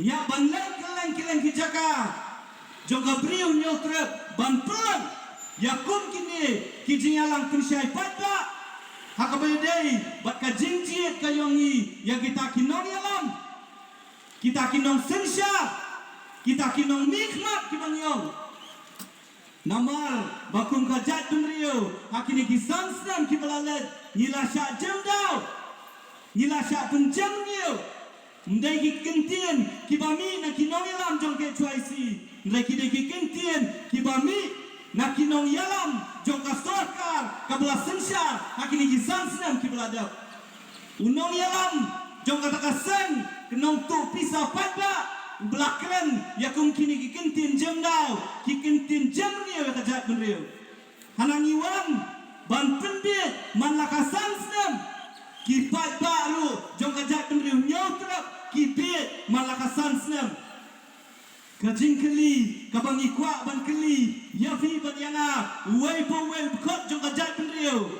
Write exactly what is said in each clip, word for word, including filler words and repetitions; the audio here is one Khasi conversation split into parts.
Ïa ban leh kylleng kylleng ki jaka jong ka Bri u Hynñiewtrep ban pynlong ïa kum kine ki jingïalang pynshai paidbah ha kaba ïadei bad ka jingjied ka jong ngi ïa kita ki nongïalam, kita ki nongsynshar, kita ki nongmihkhmat kiba ngi ong. Namar ba kum ka jaitbynriew ha kine ki san snem kiba la leit ngi la shah jem daw, ngi la shah pynjem niew. Ym dei ki kyntien kiba mih na ki nongïalam jong ka H Y C, ym dei ki dei ki kyntien kiba mih na ki nongïalam jong ka sorkar kaba la synshar ha kine ki san snem kiba la dep. U nongïalam jong kata ka seng ka nongtuh pisa paidbah u ba la kren ïa kum kine ki kyntien jem daw, ki kyntien jem niew ïa ka jaitbynriew. Hana ngi wan ban pynbiej man la ka san snem. Ki paidbah ruh jong ka jaitbynriew Hynñiewtrep ki biej man la ka san snem. Ka jingkylli kaba ngi kwah ban kylli ïa phi bad ïa nga, uwei pa uwei u dkhot jong ka jaitbynriew,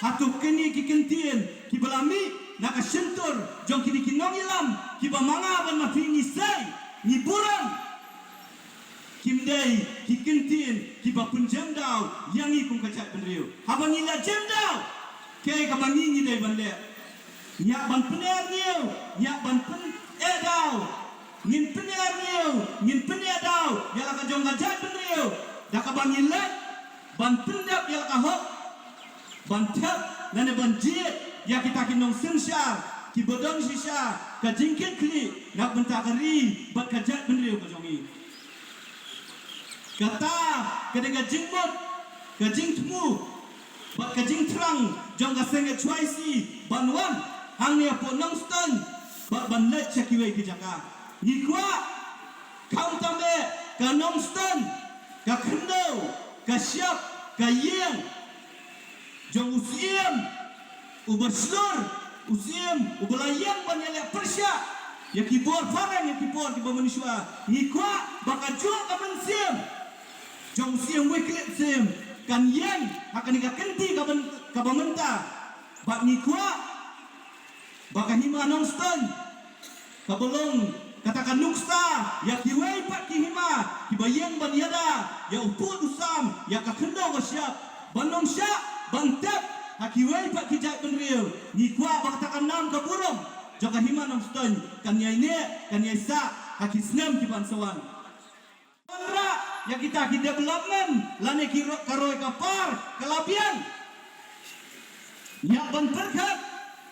hato kine ki kyntien kiba la mih na ka shyntur jong kine ki nongïalam kiba ma nga bad ma phi ngi sei, ngi burom, kim dei ki kyntien kiba pynjem daw ïa ngi kum ka jaitbynriew? Haba ngi la jem daw, kaei kaba ngi ngi dei ban leh? Ngi hap ban pyner niew, ngi hap ban pyneh daw. Ngin pyner niew, ngin pyneh daw ïa la ka jong ka jaitbynriew da kaba ngi leit ban pyndep ïa la ka hok, ban thep lane ban jied ïa kita ki nongsynshar kiba don shisha ka jingkitkhlieh na ka bynta ka ri bad ka jaitbynriew ka jong ngi. Kata ka dei ka jingmut, ka jingthmu bad ka jingthrang jong ka seng H Y C ban wan hangne hapoh Nongstoiñ bad ban leit sha kiwei ki jaka. Ngi kwah khamtam eh ka Nongstoiñ, ka khyndew, ka shyiap, ka ïing jong u Syiem uba shlur, u Syiem uba la ïeng ban ïaleh pyrshah ïa ki bor phareng, ïa ki bor kiba mynshuwa. Ngi kwah ba kajuh ka mynsiem jong u Syiem Wycliffe Syiem kan ïeng ha kane ka kynti kaba, kaba mynta. Bad ngi kwah ba ka Hima Nongstoiñ kaba long kata ka nuksa ïa kiwei pat ki hima kiba ïeng ban ïada ïa u pud u sam, ïa ka khyndew ka shyiap, ban ym shah ban tep ha kiwei pat ki jaitbynriew. Ngi kwah ba kata ka nam ka burom jong ka Hima Nongstoiñ kan ïai neh, kan ïai sah ha ki snem kiban sa wan. Wanrah ïa kita ki development lane ki ro-, ka roi ka par ka la biang. Ngi hap ban pyrkhat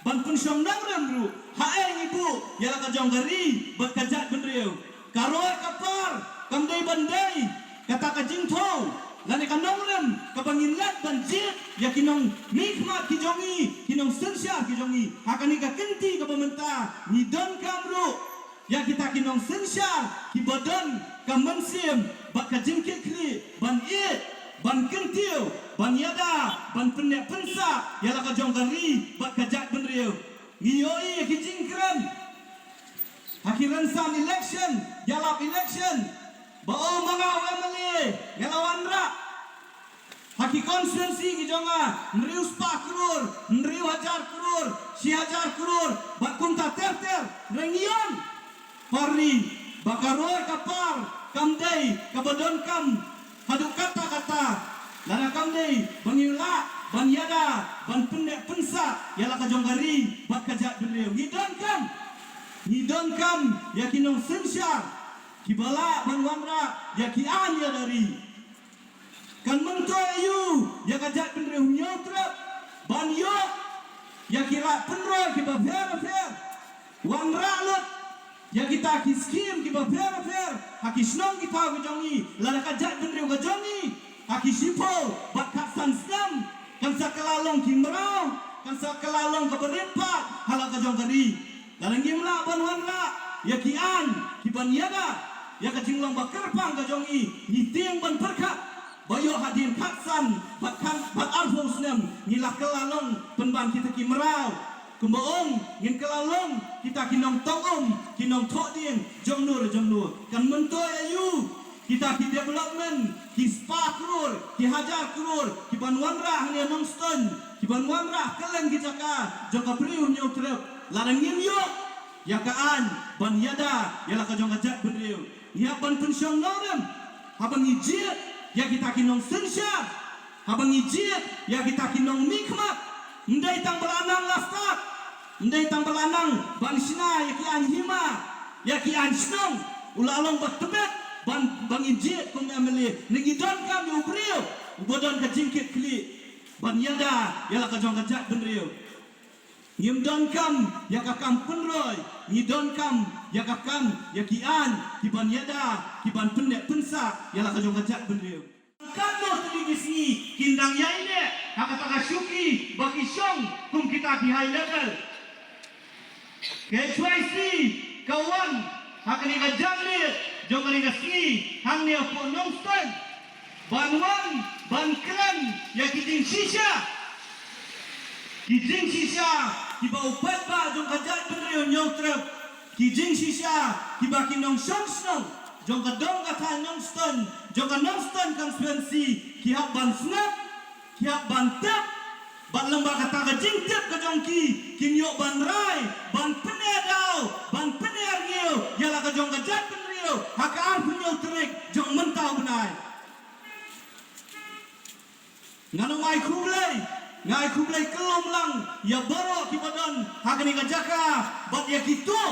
ban pynshong nongrim ruh ha ei ngi buh ïa la ka jong ka ri bad ka jaitbynriew. Ka roi ka par kam dei ban dei kata ka jingthaw lane ka nongrim kaba ngin leit ban jied ïa ki nongmihkhmat ki jong ngi, ki nongsynshar ki jong ngi. Ha kane ka kynti kaba mynta ngi donkam ruh ïa kita ki nongsynshar kiba don ka mynsiem bad ka jingkitkhlieh ban ïeit, ban kyntiew, ban ïada, ban pynneh pynsah ïa la ka jong ka ri bad ka jaitbynriew. Ngi ïohi ïa ki jingkren ha ki rynsan election, ïalap election, ba, o, ma nga u M L A nga la wanrah ha ki constituency ki jong nga hynriew spah klur, hynriew hajar klur, shi hajar klur bad kumta ter ter. Hynrei ngi ong, hynrei ba ka roi ka par kam dei kaba donkam haduh katta katta, lada kam dei ba ngi lah ban ïada ban pynneh pynsah ïa la ka jong ka ri bad ka jaitbynriew. Ngi donkam, ngi donkam ïa ki nongsynshar kiba lah ban wanrah ïa ki aiñ ïada ri. Kan myntoi aïu ïa ka jaitbynriew Hynñiewtrep ban ïoh ïa ki rah pynroi kiba pher pher? Wanrah lut ïa kita ki skim kiba pher pher ha ki shnong ki thaw ki jong ngi, lada ka jaitbynriew ka jong ngi ha ki shiphew bad khatsan snem kan sa kylla long ki mraw, kan sa kylla long kaba rit paid ha la ka jong ka ri. Lada ngim lah ban wanrah ïa ki aiñ kiban ïada ïa ka jinglong ba kyrpang ka jong ngi, ngi tieng ban pyrkhat ba ïoh hadien khatsan bad khat, bad arphew snem ngi la kylla long pynban kita ki mraw. Kumba ong, ngin kylla long kita ki nongtong um, ki nongthoh dieng jong no re jong no. Kan myntoi aïu kita ki development, ki spah klur, ki hajar klur kiban wanrah hangne Nongstoiñ, kiban wanrah kylleng ki jaka jong ka Bri u Hynñiewtrep, lada ngim ïoh ïa ka aiñ ban ïada ïa la ka jong ka jaitbynriew. Ngi hap ban pynshong nongrim haba ngi jied ïa kita ki nongsynshar, haba ngi jied ïa kita ki nongmihkhmat. Ym dei tang ba la nang la stad, ym dei tang ba la nang ban shna ïa ki aiñ hima, ïa ki aiñ shnong, u la long ba tbit ban, ba ngin jied kum M L A. Ngi donkam ïa u briew uba don ka jingkitkhlieh ban ïada ïa la ka jong ka jaitbynriew. Ngim donkam ïa ka kam pynroi, ngi donkam ïa ka kam, ïa ki aiñ kiban ïada, kiban pynneh pynsah ïa la ka jong ka jaitbynriew. Katno tylli ki sngi kin dang ïaineh ha kata ka shuki ba ki shong kum kita ki high level. Ka H Y C ka wan ha kane ka janmiet jong kane ka sngi hangne hapoh Nongstoiñ ban wan ban kren ïa ki jingshisha, ki jingshisha kiba u paidbah jong ka jaitbynriew Hynñiewtrep, ki jingshisha kiba ki nongshong shnong jong ka dong ka thaiñ Nongstoiñ, jong ka Nongstoiñ constituency ki hap ban sngap, ki hap ban tip. Bad lyngba kata ka jingtip ka jong ki, kin ïoh ban rai, ban pynïadaw, ban pynïarngiew ïa la ka jong ka jaitbynriew ha ka arphew hynñiew tarik jong mynta u bnai. Ngan ong ai khublei, nga ai khublei kyllum lang ïa baroh kiba don ha kane ka jaka, bad ïa kito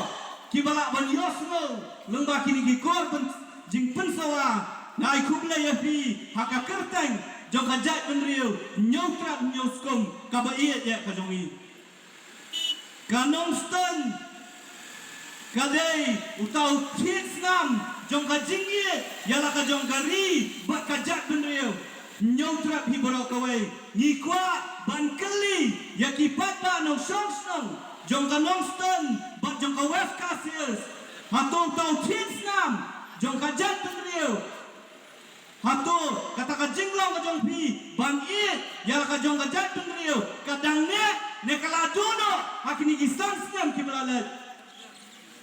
kiba lah ban ïohsngew lyngba kine ki kor pyn-, jingpynsawa. Nga ai khublei ïa phi ha ka kyrteng jong ka jaitbynriew Hynñiewtrep Hynñiewskum kaba ïeit ïa ka jong ngi. Ka Nongstoiñ ka dei uta u thied snam jong ka jingïeit ïa la ka jong ka ri bad ka jaitbynriew. Hynñiewtrep hi baroh kawei, ngi kwah ban kylli ïa ki paidbah nongshong shnong jong ka Nongstoiñ bad jong ka West Khasi Hills, hato uta u thied snam jong ka jaitbynriew, hato kata ka jinglong ka jong phi ban ïeit ïa la ka jong ka jaitbynriew ka dang neh ne ka la duh noh ha kine ki san snem kiba la leit?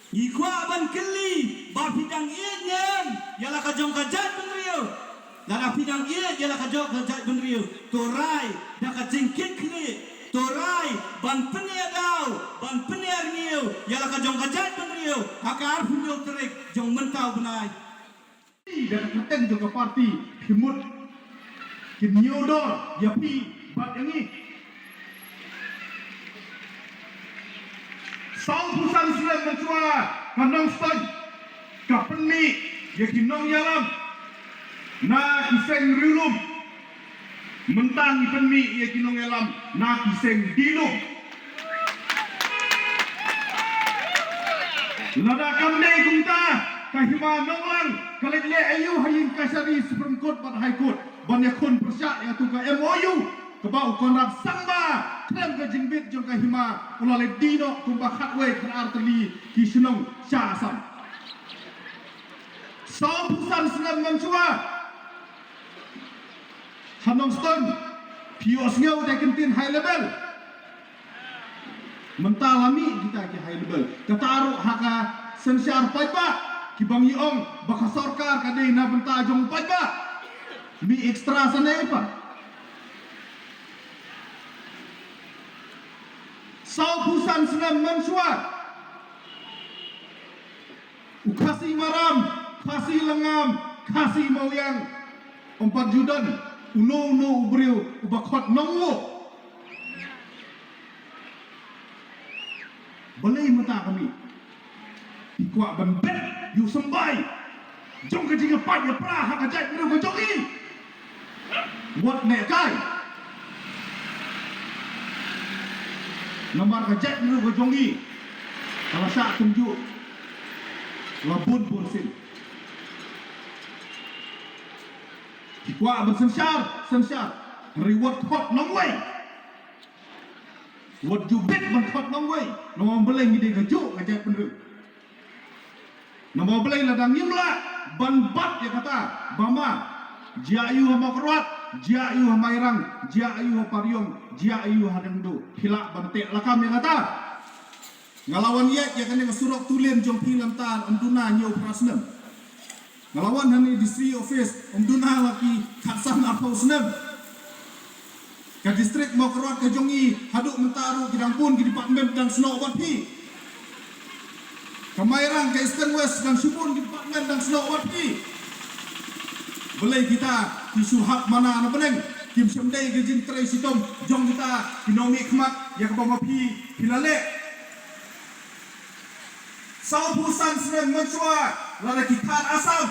Ngi kwah ban kylli ba phi dang ïeit ne em ïa la ka jong ka jaitbynriew. Lada phi dang ïeit ïa la ka jong ka jaitbynriew, to rai da ka jingkitkhlieh, to rai ban pynïadaw, ban pynïarngiew ïa la ka jong ka jaitbynriew ha ka arphew hynñiew tarik jong mynta u bnai. Da ka kyrteng jong ka party phi mut kin ñiew dor ïa phi bad ïa ngi. Sawphew san snem mynshuwa ka Nongstoiñ ka pynmih ïa ki nongïalam na ki seng riewlum. Mynta ngi pynmih ïa ki nongïalam na ki seng dihlum. Lada kam dei kumta, ka Hima Nonglang ka leit leh aïu ha ïing kashari Supreme Court bad High Court ban ïakhun pyrshah ïa tu ka M O U kaba u Conrad Sangma, khlem ka jingbit jong ka hima, u la leit die noh kumba khatwei khatar tylli ki shnong sha Assam. Sawphew san snem mynshuwa ha Nongstoiñ phi ïohsngew da ki ktien high level. Mynta la mih kita ki high level. Kata ruh ha ka synshar paidbah, kiba ngi ong ba ka sorkar ka dei na bynta jong paidbah. Mih extra sane pat. Sawphew san snem mynshuwa, u Khasi Maram, Khasi Lyngngam, Khasi Mawiang, ym pat ju don uno uno u briew uba khot nongwei. Balei mynta ka mih? Phi kwah ban bet ïa u symbai jong ka jingïapait ïapra ha ka jaitbynriew ka jong ngi. Wat lehkai. Namar ka jaitbynriew ka jong ngi ka la shah kumjuh la bun bun sien. Phi kwah ban synshar, synshar. Hynrei wat khot nongwei. Wat ju bit ban khot nongwei. Namar balei ngi dei kajuh ka jaitbynriew. Namar balei lada ngim lah ban bat ïa kata, ba ma, jia aiu ha Mawkyrwat, jia aiu ha Mairang, jia aiu ha Pariong, jia aiu ha Riangdo, phi lah ban teh lakam ïa kata. Nga la wan ïaid ïa kane ka surok two lane jong phi mynta ym duna hynñiew phra snem. Nga la wan hangne district office ym duna la ki khatsan arphew snem. Ka district Mawkyrwat ka jong ngi haduh mynta ruh ki dang bun ki department dang snoh bad phi. Ka Mairang, ka Eastern West, dang shibun ki department dang snoh wat phi. Balei kita ki shu hap mana na bneng, kim shym dei ka jingtrei shitom jong kita ki nongmihkhmat ïa kaba ma phi phi la leh. Sawphew san snem mynshuwa lada ki thad Assam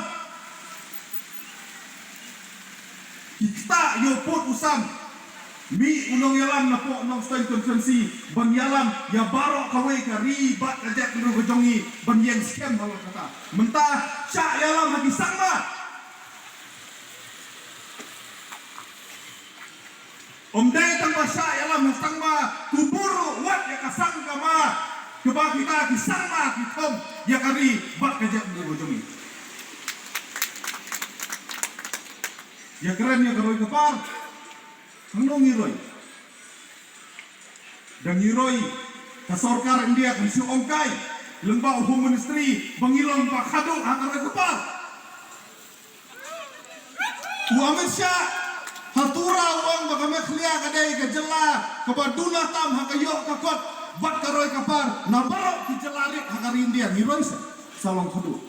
ki ktah ïa u pud u sam. Mih u nongïalam na pdeng Nongstoiñ constituency ban ïalam ïa baroh kawei ka ri bad ka jaitbynriew ka jong ngi ban ïeng skhem halor kata. Mynta shah ïalam ha ki sangma. Ym dei tang ba shah ïalam ha sangma, kubur ruh wat ïa ka sangkama kaba kita ki sangma ki thom ïa ka ri bad ka jaitbynriew ka jong ngi. Ïa kren ïa ka roi ka par. Hangno ngi roi? Da ngi roi, ka sorkar India kan shu ong kai lyngba u Home Ministry ba ngi long ba khadduh ha ka roi ka par. U Amit Shah ha Tura u ong ba ka Meghalaya ka dei ka jylla kaba duna tam ha ka ïoh ka kot bad ka roi ka par na baroh ki jylla rit ha ka ri India. Ngi roi sa, sa long khadduh.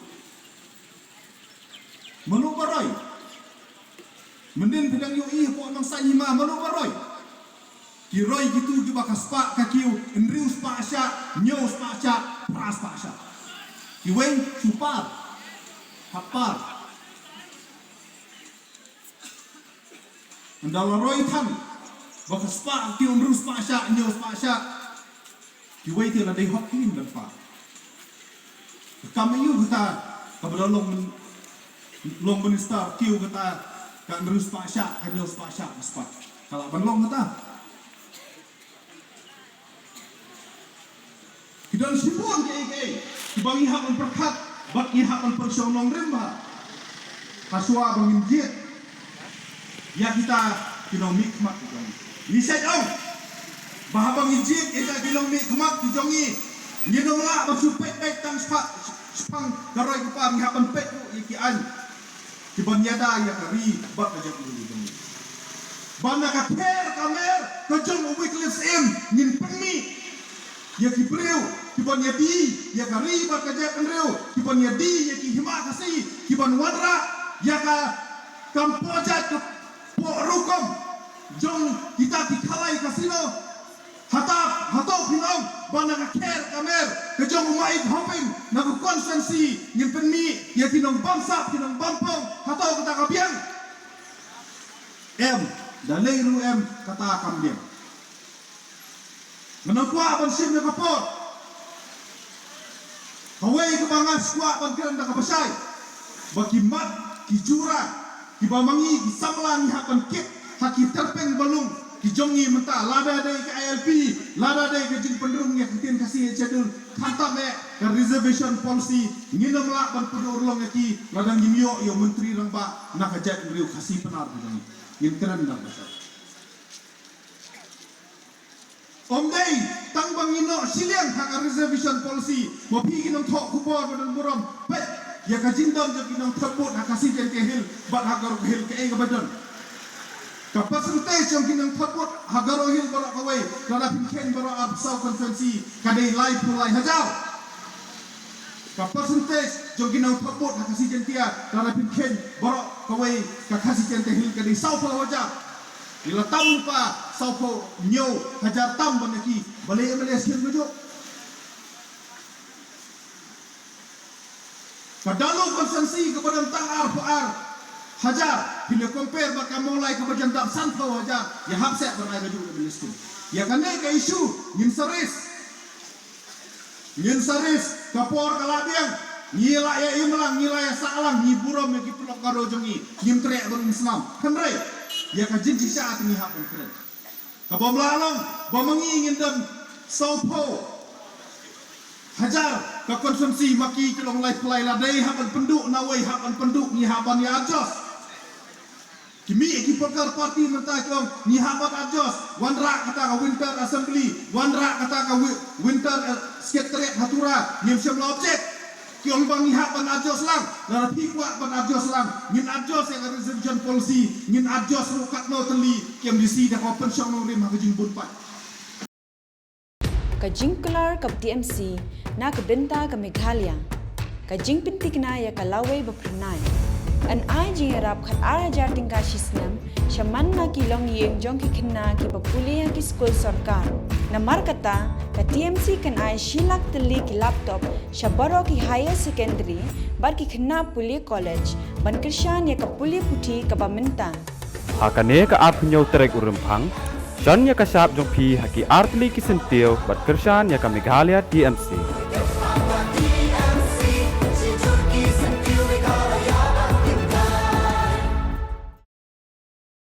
Mano ba roi? Mynnin phi dang ïohi hapoh Nongstoiñ hima, mano ba roi? Ki roi kitu kiba ka spah ka kiew, hynriew spah shah, hynñiew spah shah, phra spah shah. Kiwei shu par, hap par. Ynda la roi than ba ka spah ka kiew, hynriew spah shah, hynñiew spah shah. Kiwei te la dei hok kin ban par. Ka kam aïu kata kaba da long min-, long minister kiew kata ka hynriew spah shah, ka hynñiew spah shah, ka spah. Ka lah ban long kata. Ki don shibun kiei kiei kiba ngi hap ban pyrkhat bad ngi hap ban pynshong nongrim bha. Hashwa ba ngin jied ïa kita ki nongmihkhmat ki jong ngi. Ngi shait ong ba haba ngi jied ïa kita ki nongmihkhmat ki jong ngi, ngin ym lah ban shu peit beit tang shaphang, shaphang ka roi ka par, ngi hap ban peit ruh ïa ki aiñ kiban ïada ïa ka ri bad ka jaitbynriew jong ngi. Ba na ka kher ka mer ka jong u Wycliffe Syiem ngin pynmih ïa ki briew kiban ïadie ïa ka ri bad ka jaitbynriew, kiban ïadie ïa ki hima Khasi, kiban wanrah ïa ka kam poh jait ka poh rukom jong kita ki khalai kasino. Hato, hato phin ong ba na ka kher ka mer ka jong u Mait Hoping na ka constituency ngin pynmih ïa ki nongbamsap, ki nongbamphong, hato kata ka biang? Em, da lei ruh em kata kam biang. Ngan ym kwah ban shim ïa ka por. Kawei kaba nga sngewkwah ban kren da kaba shai, ba ki mat ki jura kiba ma ngi ki samla ngi hap ban kit ha ki tyrpeng balung ki jong ngi mynta, lada dei ka I L P, lada dei ka jingpynrung ïa ka ktien Khasi ha Schedule, khamtam eh ka reservation policy, ngin ym lah ban pynurlong ïa ki lada ngim ïoh ïa u Myntri Rangbah na ka jaitbynriew Khasi Pnar ka jong ngi. Ngin kren da kaba shai. Ym dei tang ba ngi noh shiliang ha ka reservation policy, ma phi ki nongthoh khubor ba don burom, peit ïa ka jingdon jong ki nongthot vote ha Khasi Jaiñtia Hills bad ha Garo Hills, kaei kaba don. Ka percentage jong ki nongthot vote ha Garo Hills baroh kawei, lada phin kheiñ baroh arphew saw constituency, ka dei laiphew lai hajar. Ka percentage jong ki nongthot vote ha Khasi Jaiñtia, lada phin kheiñ baroh kawei ka Khasi Jaiñtia Hills, ka dei sawphew hajar. Ngi la tam lypa sawphew hynñiew hajar tam ban ïa ki, balei M L A shisien kajuh? Ka Dalu constituency kaba don tang arphew ar hajar, phin ïa compare bad ka Mawlai kaba jan dap sanphew hajar, ïa hap seh ban ai kajuh M L A shisien. Ïa kane ka issue ngin sa raise. Ngin sa raise, ka por ka la biang. Ngi la ïa im lang, ngi la ïa sah lang, ngi burom ïa ki paralok Garo jong ngi. Ngim treh ban im snam. Hynrei ïa ka jingshisha te ngi hap ban kren. Kaba ym lah long ba ma ngi ngin don sawphew hajar ka constituency, ma ki ki long laiphew lai, la dei hap ban pynduh, nawei hap ban pynduh, ngi hap ban ïa adjust. Ki mih ki political party mynta ki ong ngi hap ban adjust, wanrah kata ka Winter Assembly, wanrah kata ka wi-, Winter, eh, Secretariat ha Tura, ngim shym la object. Ki ong ba ngi hap ban adjust lang, lada phi kwah ban adjust lang, ngin adjust ïa ka reservation policy, ngin adjust ruh katno tylli, ki M D C da kaba pynshong nongrim ha ka jingbun paid. Ka jingkular ka T M C na ka bynta ka Meghalaya. Ka jingpyntikna ïa ka lawei ba phyrnai. Yn ai jingïarap khatar hajar tyngka shi snem sha man na ki longïing jong ki khynnah kiba pule ha ki skul sorkar. Namar kata, ka T M C kan ai shi lak tylli ki laptop sha baroh ki higher secondary bad ki khynnah pule college ban kyrshan ïa ka pule puthi kaba mynta. Ha kane ka arphew hynñiew tarik u Rymphang, shon ïa ka shap jong phi ha ki artylli ki syntiew bad kyrshan ïa ka Meghalaya T M C.